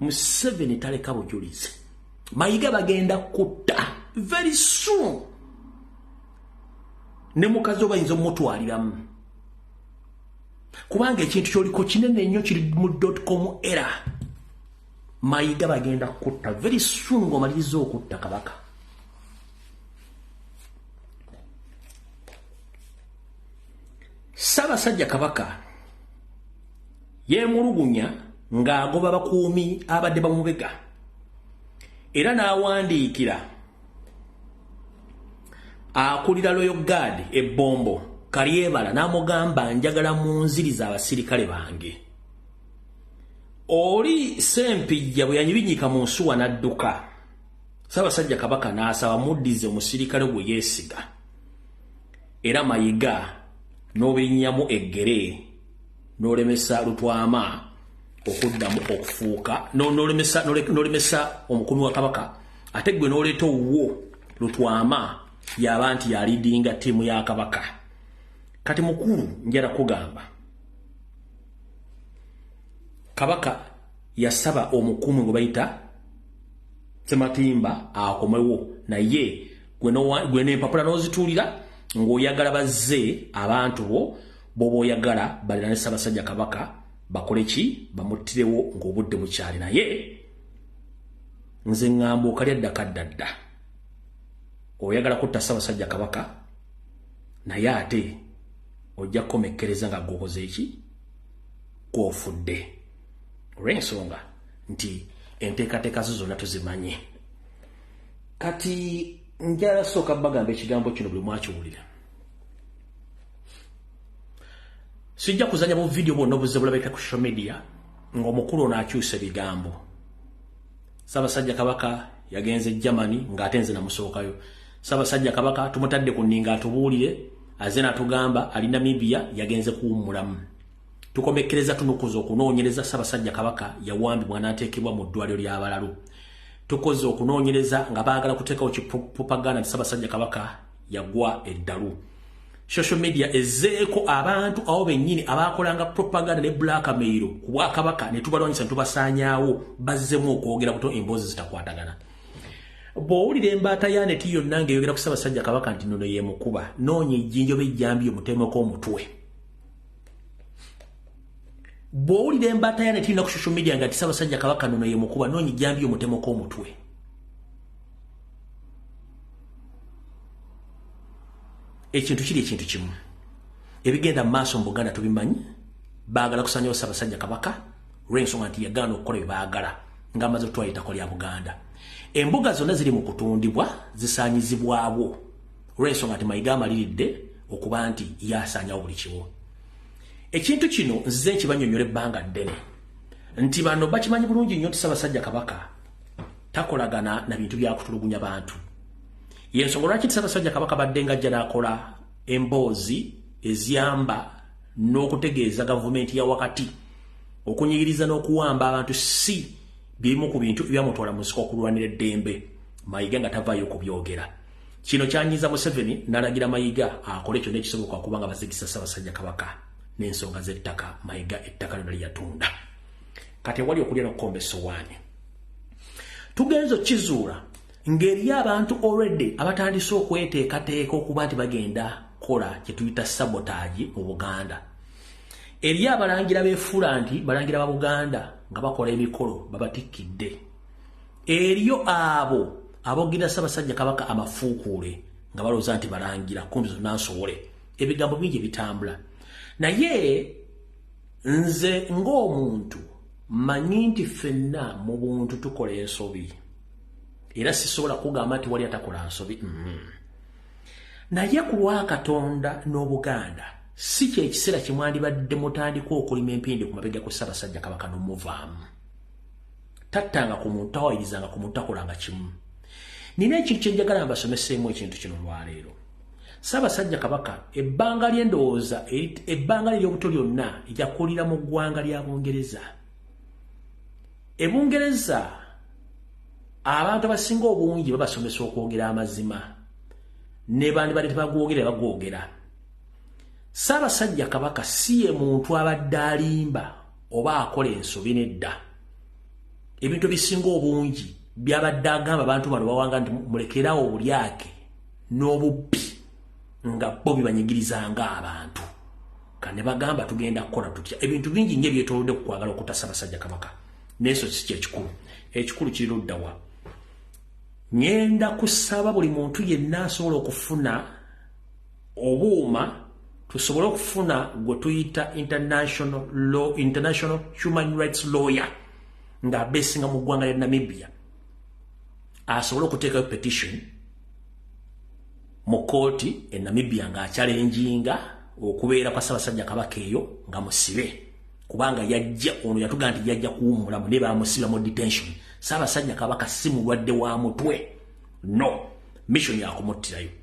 Museveni taleka bujulizi. Mayiga bagenda kutta very soon, ne mukazi obayinza omutwaliramu, kubanga ekintu kyoliko kinene nnyo, kiri mu .com era. Mayiga bagenda kutta very soon ng'omaliriza okutta Kabaka. Ssaabasajja Kabaka yeemulugunya ng'agoba bakuumi abadde bamubega, era n'awandiikira akulira Royal Guard ebbombo Karyebala, n'amugamba, "Njagala munziriza abasirikale bange." Oli Sempijja bwe yanyibinyika mu nsuwa n'adduka, Ssaabasajja Kabaka n'asaba muddize omusirikale gwe yeesiga, era Mayiga n'obinnyamu eggere n'olemesa Lutwama okuddamu okufuuka, n'olemesa omukuumi wa Kabaka, ate gwe n'oleeta owuwo Lutwama yaba nti yalidinga ttiimu ya Kabaka. Kati mukulu, njala kugamba, Kabaka yasaba omukuumi gwe bayita Sematimba akomewo, naye gwe n'empapula n'ozituulira ng'oyagala bazze abantu bo b'oba oyagala balirane Ssaabasajja Kabaka, bakole ki? Bamuttirewo ng'obudde bukyali. Naye nze ŋŋamba okalya dda kadda dda. Oyagala kutta Ssaabasajja Kabaka, naye ate ojja kukomekkereza nga gwokoze eki gw'ofudde, olw'ensonga nti enteekateeka zo zonna tuzimanye. Kati njala sooka bagamba ekigambo kino, buli mwakiwulira. Sijja kuzanya bu video bwonna obuzze bulabika ku social media ng'omukulu ono akyusa ebigambo. Ssaabasajja Kabaka yagenze Germany ng'ate nze namusookayo. Ssaabasajja Kabaka tumutadde ku nninga atubuulire, aze n'atugamba ali Namibia, yagenze kuwummulamu. Tukomekkereza tunukuza okunoonyereza, Ssaabasajja Kabaka yawambibwa n'ateekebwa mu ddwaliro ly'abalalu. Tukoze okunoonyereza nga baagala kuteekawo kipropaganda nti Ssaabasajja Kabaka yagwa eddalu. Social media ezzeeko abantu abo bennyini abakolanga propaganda ne blackmail ku bwakabaka ne tubalwanyisa ne tubasaanyaawo, bazzemu okwogera buto emboozi zitakwatagana. Bw'owulira embaata ya neti yonna ng'eyogera ku Ssaabasajja Kabaka nti nono yeemukuba, noonya ejjinja oba ejjambiya omutemeko omutwe. Bw'owulira embaata ya neti yonna ku social media nga nti Ssaabasajja Kabaka nono yeemukuba, noonya ejjambiya omutemeko omutwe. Ekintu kiri ekintu kimu, ebigenda mu maaso mu Buganda tubimanyi. Baagala kusanyawo Ssaabasajja Kabaka olw'ensonga nti yagaana okukola bye baagala ng'amaze okutwala ettaka lya Buganda. Embuga zonna ziri mu kutundibwa, zisaanyizibwawo, olw'ensonga nti Mayiga amaliridde okuba nti yasaanyawo buli kimu. Ekintu kino nzize nkibanyonnyola ebbanga ddene nti bano bakimanyi bulungi nnyo nti Ssaabasajja Kabaka takolagana na bintu byakutulugunya bantu. Yensonga lwaki nti Ssaabasajja Kabaka badde nga ajja n'akola emboozi eziyamba n'okutegeeza gavumenti ya wakati okunyigiriza n'okuwamba abantu si bimu ku bintu ebyamutwala mu nsiko okulwanira eddembe, Mayiga nga tavaayo okubyogera. Kino kyanyiza Museveni n'alagira Mayiga akole kyonna ekisoboka okuba nga bazigisa Ssaabasajja Kabaka n'ensonga z'ettaka. Mayiga ettaka lyonna lyeyatunda, kati ewali okulya n'okukomba essowaani. Tugenza okukizuula ng'eriyo abantu already abatandise okweteekateeka okuba nti bagenda kola kye tuyita sabotage mu Buganda. Eriyo abalangira beefuula nti balangira ba Buganda nga bakola emikolo babatikkidde. Eriyo abo aboogera Ssaabasajja Kabaka amafuukuule nga balowooza nti balangira kumbi zonna nsobole. Ebigambo bingi ebitambula, naye nze ng'omuntu manyi nti ffenna mu buntu tukola ensobi, era sisobola kugamba nti wali atakola nsobi. Naye ku lwa Katonda n'Obuganda, si kyekiseera kyemwandibadde mutandika okulima empindi ku mabega ku Ssaabasajja Kabaka n'omuvaamu. Tattanga ku muntu, tawayirizanga ku muntu, takolanga kimu. Nina ekintu kyenjagala mbasomeseemu ekintu kino olwaleero. Ssaabasajja Kabaka ebbanga ly'endowooza, ebbanga lye lyonna yakulira mu ggwanga lya Bungereza. E Bungereza abantu abasinga obungi babasomesa okwogera amazima, ne bandibadde tebagwogera bagwogera. Ssaabasajja Kabaka si ye muntu abadde alimba oba akola ensobi, nedda. Ebintu ebisinga obungi byabadde agamba abantu bano bawanga nti mulekerawo obulyake n'obubbi, nga bo bibanyigirizanga abantu. Kane bagamba tugenda kukola tutya? Ebintu bingi nnyo ebyetoolodde ku kwagala okutta Ssaabasajja Kabaka. Naye so si kyekikulu. Ekikulu kiri luddawa? Ŋŋenda kusaba buli muntu yenna asobola okufuna obuuma, tusobole okufuna gwe tuyita international law, international human rights lawyer ng'abeesinga mu ggwanga lya Namibia, asobole okuteekayo petition mu kooti e Namibia ng'achallenginga okubeera kwa Ssaabasajja Kabaka eyo nga musibe, kubanga yajja ono yatugaa nti yajja kuwummulamu, naye bamusiba mu detention. Ssaabasajja Kabaka si mulwadde wa mutwe. No mission yakumuttirayo.